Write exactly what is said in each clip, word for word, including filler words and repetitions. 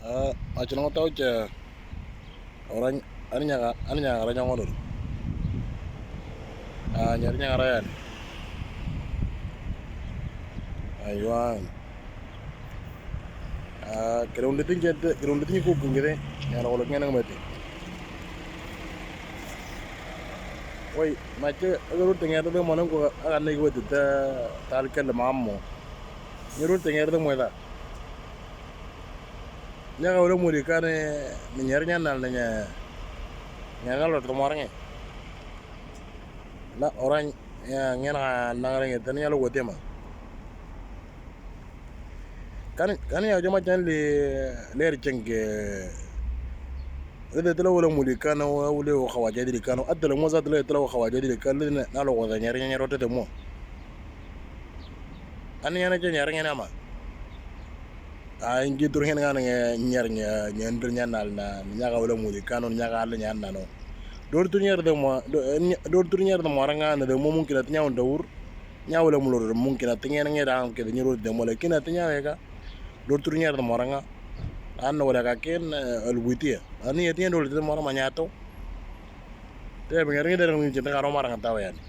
Ah, macam mana tahu je? Orang, ani nyaga, ani nyaga orang yang ngoror. Ah, nyari nyaga orang. Ayuan. Ah, kira undi tin jete, kira undi tin ku kungire. Nyara wala ngena ngati. Woi, macam agar undi ngata tu mana ku akan naik buat tu tal kel mamu. Nyari undi ngata tu muda. Nyaga wala muri kane ni nyari nyanal ni nya. Nyaga lo tu morang. Na orang ya ngena nangare ngeta ni nyalo gote ma. Kan kan ya jama jan le le ri chenge. Rede tela wala muri kane wala wala khawaja di kane. Atela mo za tela tela khawaja di kane na lo gote nyari nyari rote mo. Ani nyana je nyari ngena ma. A ingi tur hen ngana nge nyar nya nyandir nyanal na nyaga wala muli kano nyaga ala nyan nano. Dor tur nyar de mo dor tur nyar de mo ranga na de mo mungkin at nyaw daur. Nyaw wala mulor mungkin at ngen nge rang ke de nyur de mo lakin at nyaw ega. Dor tur nyar de mo ranga. An wala ka ken alwitiya. Ani at nyan dor de mo ranga nyato. Te bingari de rang ngi te karo marang tawa yani.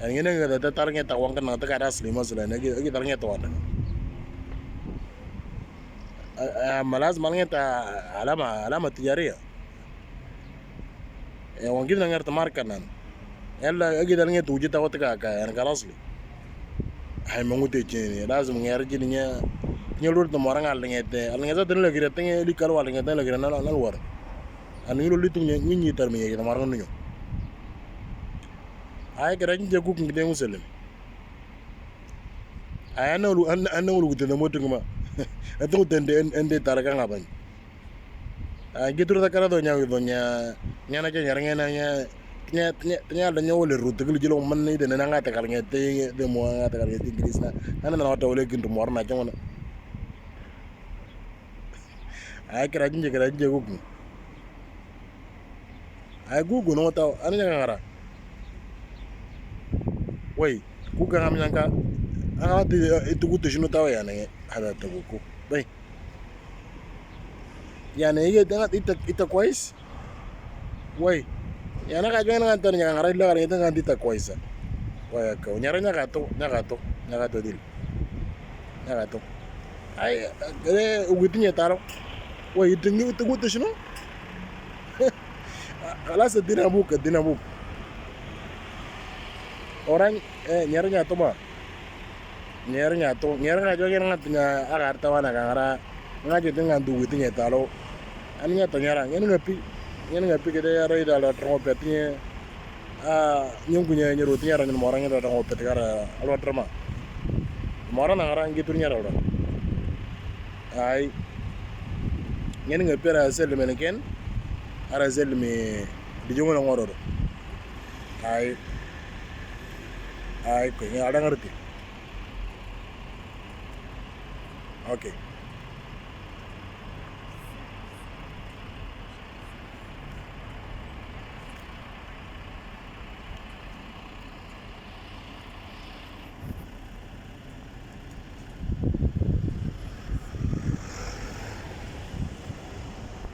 Yani ngene ngene te tar nge ta wang kana te kara asli masala ne gi gi tar nge to wanda. Malas mal nge ta alama alama tijariya. E wang gi ngar ta marka nan. Yalla gi dal nge tu jita wata ka ka yani kala asli. Hay mangu te chini lazim nge arji ni nya. Nya lur ta morang al nge te al nge ta den lagi rete nge li kal wal nge te lagi na na war. An ngi lo litum nge ngi tar mi nge ta morang nunyo. Ay kira ngi jagu ngi te musalim. Ay ana ulu ana ana ulu gute da motu ma. Atu tende ende tara ka ngaban. Ay gitu ta kara do nya do nya nya na nya nya nya nya nya da nya wala rutu gil jilo man ni de na nga ta kal nge te de mo nga ta kal nge te English na. Ana na ta wala gintu mor na jangona. Ay kira jinje kira jinje gugu. Ay gugu no ta ani nya ngara. Wai, ku ka ngam nyangka. Anga ti itu ku tishinu tawa ya ne hada to ku. Bai. Ya ne iya tanga ita ita kwais. Wai. Ya na ka jona ngan tan nya ngara ila ngara ita ngan ita kwais. Wai ka nyara nya ka to, nya ka to, nya ka to dil. Nya ka to. Ay, kare ugiti nya taro. Wai, itu ngi itu ku tishinu. Kalas dina buk, dina buk. Orang eh nyara nya to ma. Nyer nya to nyer nga jo nyer nga tinya agar tawana ka ngara nga je tinga du witi nya talo. Ani nya to nyara nyen nga pi nyen nga pi kede ya rai dalo trongo pet nye. A nyung kunya nyeru tinya ran mora nyen trongo pet kara alo trama. Mora na ngara ngi tur nyara lo. Ai nyen nga pi ra sel men ken ara sel mi di jongo ngoro. Ai ai ko nya ada ngerti. Okay.